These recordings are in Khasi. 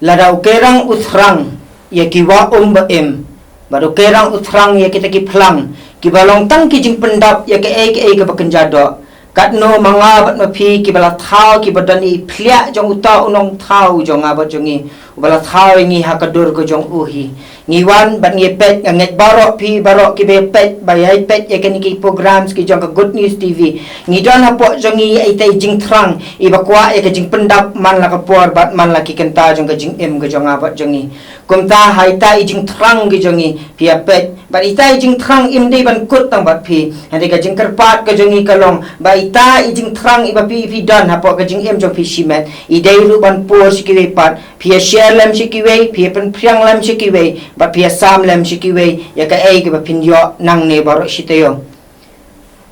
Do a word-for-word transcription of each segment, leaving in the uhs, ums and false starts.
Lada u kerang u thrang ïa ki wah um ba im, bad u kerang u thrang ïa kita ki phlang, kiba long tang ki jingpyndap ïa kaei kaei kaba kynja doh, katno ma nga bad ma phi kiba la thaw, kiba don i phliah jong uta u nongthaw jong nga bad jong ngi, uba la thaw ïa ngi ha ka dur ka jong u hi. Ngi wan bad ngi peit, nga ngeit baroh phi baroh kiba peit, ba ïai peit ïa kine ki programs ki jong ka Good News T V. Ngi don hapoh jong ngi ïa ita i jingthrang iba kwah ïa ka jingpyndap man la ka por bad man la ki kynta jong ka jingim ka jong nga bad jong ngi. Kumta ha ita i jingthrang ka jong ngi, phi ïa peit, bad ita i jingthrang im dei ban kut tang bad phi. Hynrei ka jingkyrpad ka jong ngi ka long ba ita i jingthrang iba phi, phi don hapoh ka jingim jong phi shimet, i dei ruh ban pur sha kiwei pat. Phi ïa share lem sha kiwei, phi ïa pynphriang lem sha kiwei, bad phi ïa sam lem sha kiwei ïa kaei kaba phin ïoh nangne baroh shi taïew.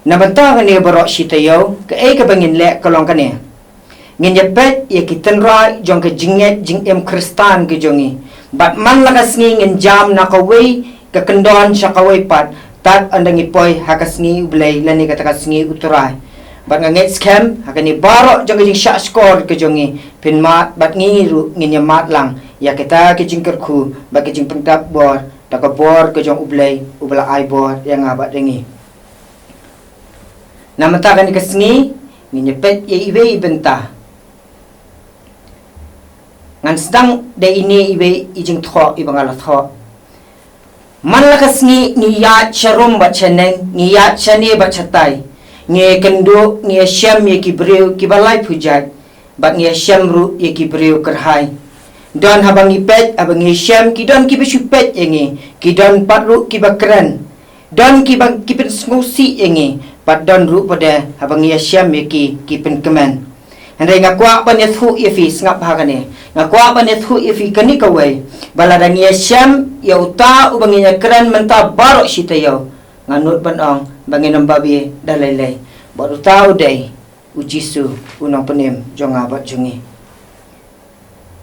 Na bynta kane baroh shi taïew, kaei kaba ngin leh ka long kane: ngin ïa peit ïa ki tynrai jong ka jingngeit jingim Khristan ka jong ngi. Bad man la ka sngi ngin jam na kawei ka kyndon sha kawei pat, tad ynda ngi poi ha ka sngi U Blei lane kata ka sngi U Trai. Bad nga ngeit skhem ha kane baroh jong ka jingshahshkor ka jong ngi, phin mad bad ngi ruh ngin ïa mad lang ïa kita ki jingkyrkhu bad ki jingpyndap bor da ka bor ka jong U Blei uba la ai bor ïa nga bad ïa ngi. Na mynta kane ka sngi ngin ïa peit ïa iwei i bynta. Ngan sdang da ine iwei i jingthoh iba nga la thoh. Man la ka sngi ngi ïaid sharum bad shaneng, ngi ïaid shane bad shatai. Ngi ïakynduh, ngi ïashem ïa ki briew kiba laiphew jait, bad ngi ïashem ruh ïa ki briew kyrhai. Don haba ngi peit, haba ngi ïashem, ki don kiba shu peit ïa ngi, ki don pat ruh kiba kren. Don kiba, ki pynsngewsih ïa ngi, bad don ruh pat de haba ngi ïashem ïa ki, ki pynkmen. Hynrei nga kwah ban ïathuh ïa phi, sngap ha kane. Nga kwah ban ïathuh ïa phi kane kawei, ba lada ngi ïashem ïa uta uba ngin ïakren mynta baroh shi taïew, nga nud ban ong ba ngin ym babe da lei lei. Bad uta u dei U Jisu, U Nongpynim jong nga bad jong ngi.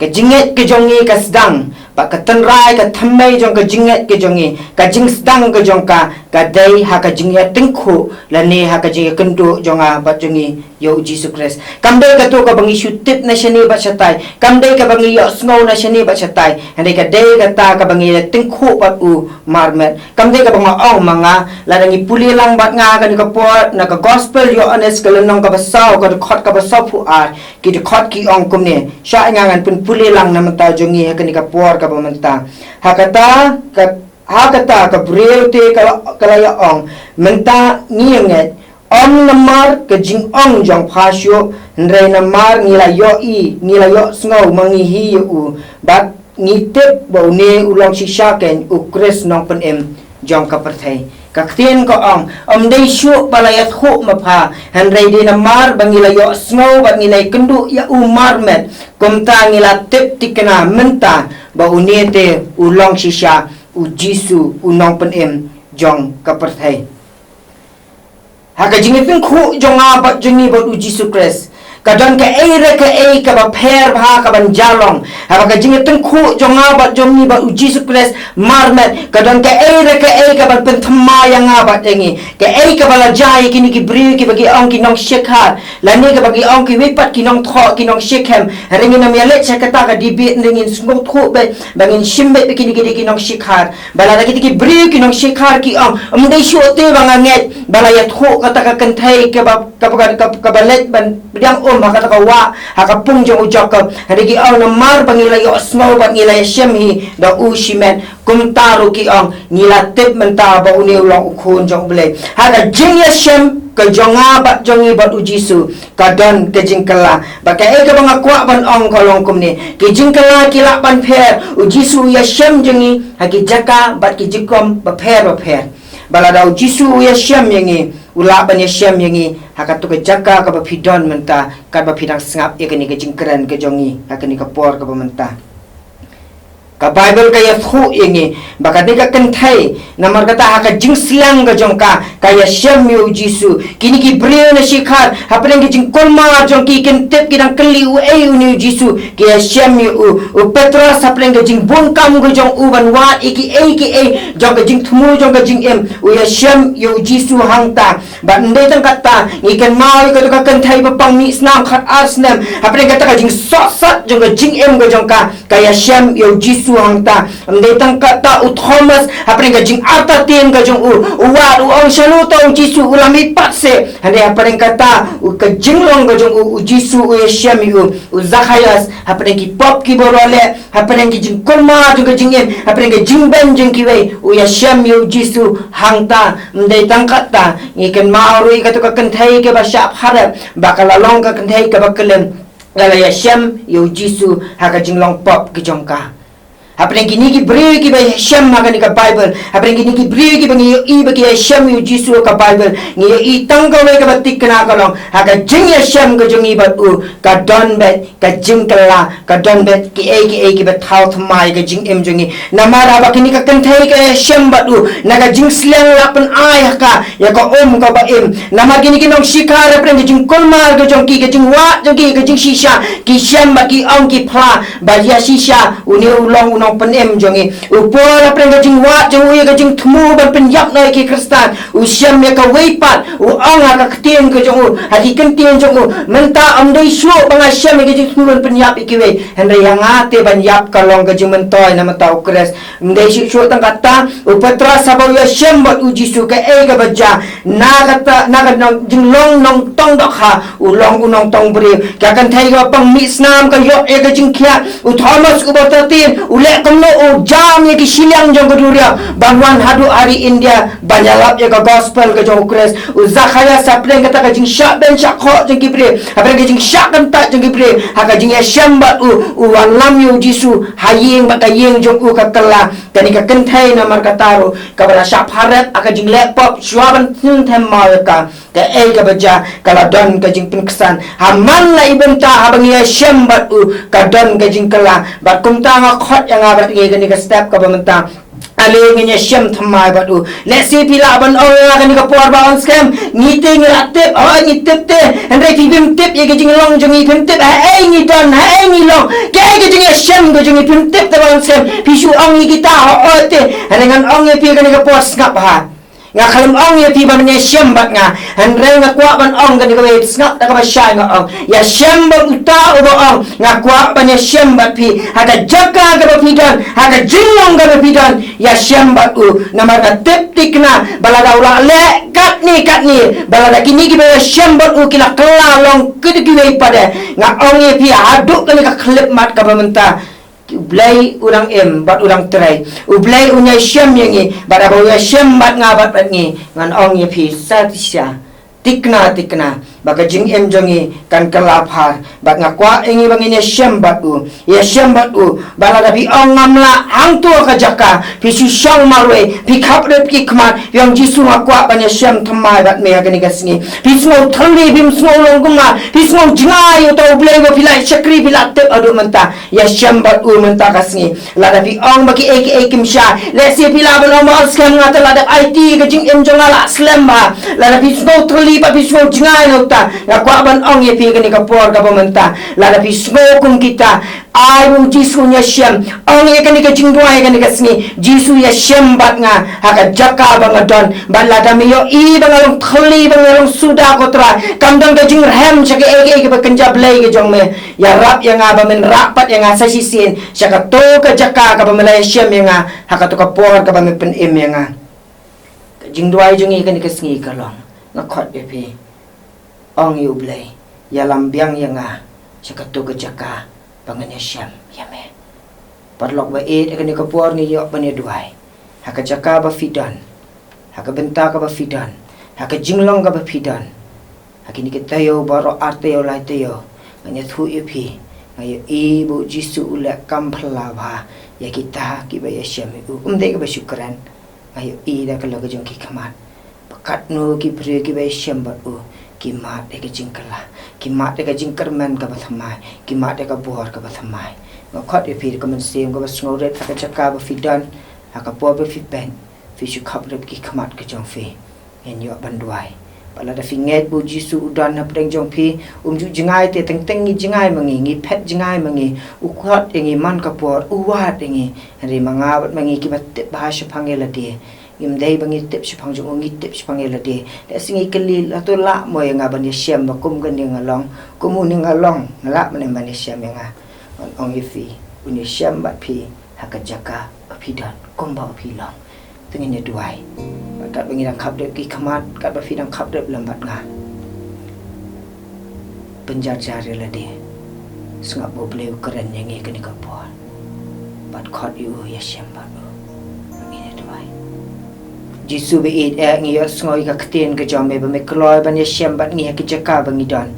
Ka jingngeit ka jong ngi ka sdang, bad ka tynrai, ka thymmei jong ka jingngeit ka jong ngi, ka jingsdang ka jong ka, ka dei ha ka jingïatyngkhuh lane ha ka jingïakynduh jong nga bad jong ngi ïa U Jisu Khrist. Kam dei kato kaba ngi shu tip na shane bad shatai, kam dei kaba ngi ïohsngew na shane bad shatai, hynrei ka dei kata kaba ngi ïatyngkhuh bad U marmet. Kam dei kaba nga ong ma nga, lada ngi pule lang bad nga kane ka por na ka Gospel Ïoannis ka lynnong kaba saw, ka dkhot kaba sawphew ar, ki dkhot ki ong kumne. Shah ïa nga ngan pynpule lang na bynta jong ngi ha kane ka por kaba mynta. Ha kata ka, ha kata ka briew te ka la, ka la ïa ong, mynta ngi ïa ngeit, ym namar ka jingong jong pha shuh, hynrei namar ngi la ïohi, ngi la ïohsngew ma ngi hi ïa u, bad ngi tip ba une u long shisha keiñ U Khrist Nongpynim jong ka pyrthei. Ka ktien ka ong, ym dei shuh ba la ïathuh ma pha, hynrei dei namar ba ngi la ïohsngew bad ngi la ïakynduh ïa U marmet, kumta ngi la tip thikna mynta ba une te u long shisha U Jisu, U Nongpynim jong ka pyrthei. Ha ka jingïatyngkhuh jong nga bad jong ngi bad U Jisu Khrist, ka don kaei re kaei kaba pher bha kaban jia long. Haba ka jingïatyngkhuh jong nga bad jong ngi bad U Jisu Khrist marmet, ka don kaei re kaei kaban pynthymmai ïa nga bad ïa ngi. Kaei kaba la jia ïa kine ki briew kiba ki ong ki nongshikhar, lane kaba ki ong kiwei pat ki nongthoh, ki nongshikhem. Hynrei ngin ym ïaleit sha kata ka debate, hynrei ngin sngewthuh beit ba ngin shim beit ba kine ki dei ki nongshikhar. Ba lada kita ki briew ki nongshikhar ki ong, ym dei shuh te ba nga ngeit ba la ïathuh kata ka kynthei kaba, kaba, kaba, kaba leit ban pdiang um ha kata ka wah ha ka pung jong u Jakob. Hynrei ki ong namar ba ngi la ïohsngew bad ngi la ïashem hi da u shimet. Kumta ruh ki ong ngi la tip mynta ba une u long U Khun jong U Blei. Ha ka jingïashem ka jong nga bad jong ngi bad U Jisu, ka don ka jingkylla. Bad kaei kaba nga kwah ban ong ka long kumne. Ki jingkylla ki lah ban pher. U Jisu u ïashem jong ngi ha ki jaka bad ki jingkhom bapher bapher. Ba lada U Jisu u ïashem ïa ngi, u lah ban ïashem ïa ngi ha kato ka jaka kaba phi don mynta, katba phi dang sngap ïa kane ka jingkren ka jong ngi ha kane ka por kaba mynta. Ka Baibl ka ïathuh ïa ngi ba kane ka kynthei, namar kata ha ka jingsliang ka jong ka, ka ïashem ïa u Jisu. Kine ki briew na shikhar, hapdeng ka jingkulmar jong ki, kin tip, ki dang kylli uei une u Jisu, ki ïashem ïa u. U Petros, hapdeng ka jingbun kam ka jong u ban wad ïa kiei kiei jong ka jingthmu jong ka jingim, u ïashem ïa u Jisu hangta. Bad ym dei tang katta, ngi kynmaw ïa kata ka kynthei ba pang mih snam khat ar snem, hapdeng kata ka jingsohsat jong ka jingim ka jong ka, ka ïashem ïa u Jisu hangta. Ym dei tang katta, u Thomas, hapdeng ka jingartatien ka jong u, u wad, u ong, shano uta u Jisu, u la mih pat seh. Hynrei hapdeng kata, u, ka jinglong ka jong u, u Jisu u ïashem ïa u. U Zakhaios, hapdeng ki pop kiba u la leh, hapdeng ki jingkulmar jong ka jingim, hapdeng ka jingbeiñ jong kiwei, u ïashem ïa u Jisu hangta. Ym dei tang katta, ngi kynmaw ruh ïa kata ka kynthei kaba shah pharep, ba ka la long ka kynthei kaba klim, ka la ïashem ïa u Jisu ha ka jinglong pop ka jong ka. Hapdeng kine ki briew kiba ïashem ha kane ka Baibl, hapdeng kine ki briew kiba ngi ïohi ba ki ïashem ïa u Jisu ha ka Baibl, ngi ïohi tang kawei kaba thikna, ka long ha ka jingïashem ka jong ngi bad u, ka don beit ka jingkylla, ka don beit kiei kiei kiba thaw thymmai ka jingim jong ngi. Namar haba kane ka kynthei ka ïashem bad u, na ka jingsliang la pynai ha ka ïa ka um kaba im. Namar kine ki nongshikhar, hapdeng ka jingkulmar ka jong ki, ka jingwad jong ki, ka jingshisha, ki shem bad ki ong, ki phla ba ïa shisha une u long u nongpynim jong ngi. U Paul, hapdeng ka jingwad jong u ïa ka jingthmu ban pynïap noh ïa ki Khristan, u shem ïa kawei pat, u ong ha ka ktien ka jong u, ha ki ktien jong u, mynta ym dei shuh ba nga shem ïa ka jingthmu ban pynïap ïa kiwei, hynrei ïa nga te ban ïap ka long ka jingmyntoi na bynta u Khrist. Ym dei shuh shuh tang katta, u Petros haba u ïashem bad u Jisu, kaei kaba jia? Na kata, na ka nong, jinglong nongtong dohkha, u long u nongtong briew. Ka kynthei kaba pang mih snam ka ïoh ïa ka jingkhiah. U Thomas uba artatien, u leh kumno? U jam ïa ki shiliang jong ka duriaw ban wan haduh ha ri India ban ïalap ïa ka gospel ka jong u Khrist. U Zakhaios, hapdeng kata ka jingshah beiñ shah khoh jong ki briew, hapdeng ka jingshah kyntait jong ki briew, ha ka jingïashem bad u, u wanlam ïa u Jisu ha ïing, bad ka ïing jong u ka kylla. Kane ka kynthei, namar kata ruh, kaba la shah pharep ha ka jingleh pop, shuwa ban shim them maw ïa ka, kaei kaba jia? Ka la don ka jingpynksan. Ha man la i bynta haba ngi ïashem bad u, ka don ka jingkylla. Bad kumta nga khot ïa nga bad ngi ha kane ka step kaba mynta. Ale ngin ïashem thymmai bad u. Lehse phi lah ban ong ïa nga ha kane ka por ba, Ong Skhem, ngi te ngi la tip, hooid ngi tip te, hynrei phi phim tip ïa ka jinglong jong ngi, phim tip haei ngi don, haei ngi long, kaei ka jingïashem ka jong ngi, phim tip te ba, Ong Skhem. Phi shu ong ïa kita, hooid te. Hynrei ngan ong ïa phi ha kane ka por, sngap bha. Nga khlem ong ïa phi ba men ïashem bad nga, hynrei nga kwah ban ong kane kawei, sngap da kaba shai nga ong. Ïashem bad uta uba ong, nga kwah ban ïashem bad phi ha ka jaka kaba phi don, ha ka jinglong kaba phi don. Ïashem bad u, namar nga tip thikna ba lada u la leh katne katne, ba lada kine kiba ïashem bad u ki la kylla long kit kiwei pat de, nga ong ïa phi, haduh kane ka khyllipmat kaba mynta, U Blei u dang im bad u dang trei. U Blei un ïashem ïa ngi, bad haba u ïashem bad nga bad bad ngi, ngan ong ïa phi, sa shisha, thikna thikna ba ka jingim jong ngi kan kylla phar. Bad nga kwah ïa ngi ba ngin ïashem bad u, ïashem bad u. Bad lada phi ong, Ngam lah, hangto ka jaka, phi shu shong marwei, phi khapdep ki khmat, phi ong, Jisu, nga kwah ban ïashem thymmai bad me ha kane ka sngi. Phi sngew thylli, phim sngew long kumne, phi sngew jngai ïa uta U Blei ba phi la shakri, phi la tip haduh mynta. Ïashem bad u mynta ka sngi. Lada phi ong ba kiei kiei kim shai, lehse phi lah ban ong ba, Ong Skhem, nga te la dep aiti, ka jingim jong nga la slem bha. Lada phi sngew thylli bad phi sngew jngai na uta, nga kwah ban ong ïa phi ha kane ka por kaba mynta, lada phi sngew kum kita, ai ba u Jisu un ïashem. Ong ïa kane ka jingduwai ha kane ka sngi, Jisu, ïashem bad nga ha ka jaka ba nga don. Bad lada me ïohi ba nga long thylli, ba nga long suda, ko Trai, kam don ka jingrhem sha kaei kaei kaba kynja blei ka jong me. Ïarap ïa nga ba men rah pat ïa nga sa shisien sha kato ka jaka kaba me la ïashem ïa nga ha kato ka por kaba me pynim ïa nga. Ka jingduwai jong ngi ha kane ka sngi ka long, nga khot ïa phi, ong ïa U Blei, ïalam biang ïa nga sha kato ka jaka ba ngan ïashem ïa me. Paralok ba ïeit, ha kane ka por ngi ïoh ban ïaduwai ha ka jaka ba phi don, ha ka bynta kaba phi don, ha ka jinglong kaba phi don. Ha kine ki taïew baroh, ar taïew, lai taïew, nga ïathuh ïa phi, nga ïohi ba u Jisu u leh kam phylla bha ïa kita kiba ïashem ïa u. Um dei kaba shu kren, nga ïohi da ka la ka jong ki khmat ba katno ki briew kiba ïashem bad u ki mad ïa ka jingkylla, ki mad ïa ka jingkyrmen kaba thymmai, ki mad ïa ka bor kaba thymmai. Nga khot ïa phi da ka mynsiem kaba sngewrit ha ka jaka ba phi don, ha ka por ba phi peit, phi shu khapdep ki khmat ka jong phi. Ngin ïoh ban duwai. Bad lada phi ngeit ba u Jisu u don hapdeng jong phi, um ju jngai te, teng teng ngi jngai ma ngi, ngi phet jngai ma ngi, u khot ïa ngi man ka por, u wad ïa ngi. Hynrei ma nga bad ma ngi kiba tip bha shaphang ïa lade. Ngim dei ba ngi tip shaphang jong u, ngi tip shaphang ïa lade. Lehse ngi kylli, la to lah mo ïa nga ban ïashem ba kum kane nga long, kum une nga long, nga lah mo ne ban ïashem ïa nga. Ngan ong ïa phi, un ïashem bad phi ha ka jaka ba phi don, kumba phi long. Te ngin ïa duwai. Bad katba ngi dang khapdep ki khmat, katba phi dang khapdep lem bad nga, pynjar jar ïa lade. Sngap ba U Blei u kren ïa ngi kane ka por. Bad khot ïa u ïashem bad u. Ngin ïa duwai. Jisu ba ïeit eh, ngi ïohsngew ïa ka ktien ka jong me ba me kloi ban ïashem bad ngi ha ki jaka ba ngi don.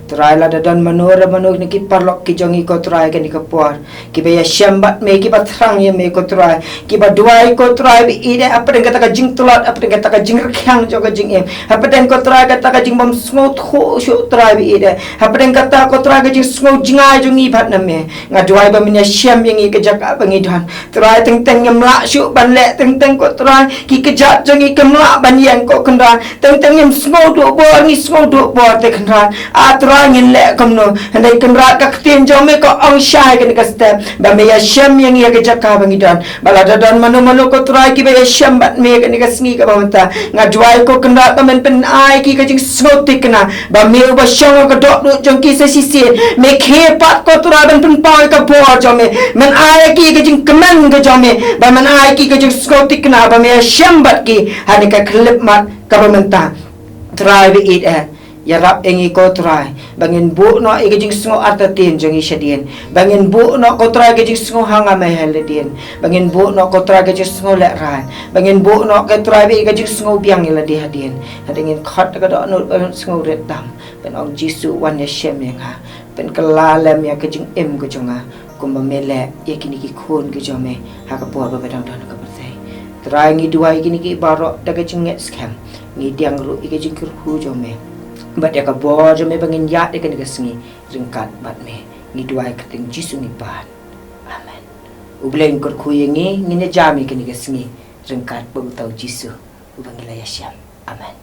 Trai, lada don mano re mano na ki paralok ki jong ngi ko Trai kane ka por, kiba ïashem bad me, kiba thrang ïa me ko Trai, kiba duwai ko Trai ba ïeit eh, hapdeng kata ka jingtlot, hapdeng kata ka jingrkhiang jong ka jingim, hapdeng ko Trai kata ka jingbym sngewthuh shuh Trai ba ïeit eh, hapdeng kata ko Trai ka jingsngew jngai jong ngi bad na me. Nga duwai ba men ïashem ïa ngi ka jaka ba ngi don. Trai, teng teng ngim lah shuh ban leh teng teng ko Trai, ki kjat jong ngi kim lah ban ïeng ko Kynrad. Teng teng ngim sngew duh bor, ngi sngew duh bor te Kynrad. A Trai, ngin leh kumno? Hynrei Kynrad, ka ktien jong me ka ong shai kane ka step ba me ïashem ïa ngi ha ka jaka ba ngi don. Ba lada don mano mano ko Trai kiba ïashem bad me kane ka sngi kaba mynta, nga duwai ko Kynrad ba men pynai ki ka jingsngew thikna, ba me uba shong ha ka dohnud jong ki sa shisien, me khie pat ko Trai ban pynpaw ïa ka bor jong me. Men ai ki ka jingkmen ka jong me, ba men ai ki ka jingsngew thikna ba me ïashem bad ki ha kane ka khyllipmat kaba mynta. Trai ba ïeit eh, ïarap ïa ngi ko Trai ba ngin buh noh ïa ka jingsngew artatien jong ngi shadien, ba ngin buh noh ko Trai ka jingsngew ha nga me ha lade dien, ba ngin buh noh ko Trai ka jingsngew lehraiñ, ba ngin buh noh ko Trai ba ïa ka jingsngew biang ïa lade hadien. Hynrei ngin khot da ka dohnud ba sngewrit tam, ban ong, Jisu, wan ïashem ïa nga, ban kylla lem ïa ka jingim ka jong nga, kumba me leh ïa kine ki khun ki jong me ha ka por ba me dang don ha ka pyrthei. Trai, ngi duwai ïa kine ki baroh da ka jingngeit skhem, ngi diang ruh ïa ka jingkyrkhu jong me bad ïa ka bor jong me ba ngin ïaid ïa kane ka sngi ryngkat bad me. Ngi duwai ha ka kyrteng Jisu ngi pan. Amen. U Blei un kyrkhu ïa ngi, ngin ïa jam ïa kane ka sngi ryngkat bad uta u Jisu uba ngi la ïashem. Amen.